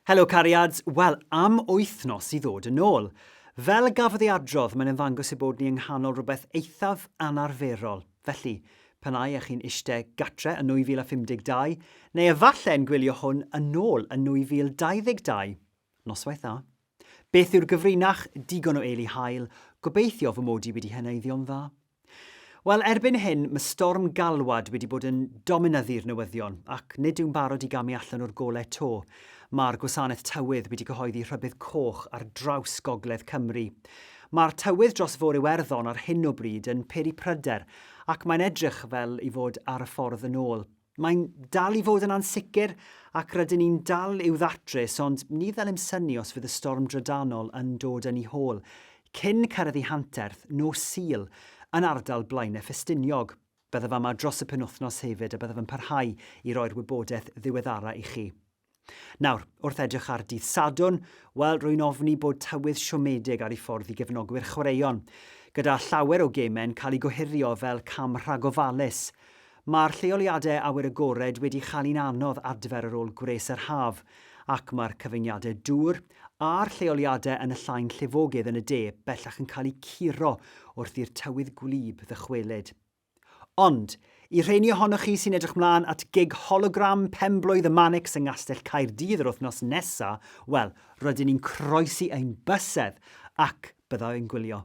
Helo cariads, wel am wythnos i ddod yn ôl. Fel gafodd ei adrodd, mae'n ymddangos ei bod ni yng nghanol rhywbeth eithaf anarferol. Felly, pan ai ych chi'n ishte gatre yn 2052, neu efallai yn gwylio hwn yn ôl yn 2022, noswaith dda. Beth yw'r gyfrinach? Digon o eli haul, gobeithio fy mod i wedi heneiddio'n dda. Wel, erbyn hyn, mae storm galwad wedi bod yn dominyddu'r newyddion, ac nid yw'n barod i gamu allan o'r golau 'to. Mae'r Gwasanaeth Tywydd wedi cyhoeddi rhybudd coch ar draws gogledd Cymru. Mae'r tywydd dros Fôr Iwerddon ar hyn o bryd yn peri pryder, ac mae'n edrych fel ei fod ar y ffordd yn ôl. Mae'n dal i fod yn ansicr ac rydyn ni'n dal i'w ddatrys ond ni ddylem synnu os fydd y storm drydanol yn dod yn ei hôl cyn cyrraedd ei hanterth nos Sul yn ardal Blaenau Ffestiniog. Byddaf yma dros y penwythnos hefyd a byddaf yn parhau i roi'r wybodaeth ddiweddara i chi. Nawr, wrth edrych ar dydd Sadwrn, wel, rwy'n ofni bod tywydd siomedig ar ei ffordd i gefnogwyr chwaraeon, gyda llawer o gemau'n cael eu gohirio fel cam rhagofalus. Mae'r lleoliadau awyr agored wedi chael hi'n anodd adfer ar ôl gwres yr haf, ac mae'r cyfyngiadau dŵr a'r lleoliadau yn y llain llifogydd yn y de bellach yn cael eu curo wrth i'r tywydd gwlyb ddychwelyd. Ond, i rheini ohonoch chi sy'n edrych mlaen at gig hologram penblwydd y Manics yng Ngastell Caerdydd yr wythnos nesa, wel, rydyn ni'n croesi ein bysedd ac bydda i'n gwylio.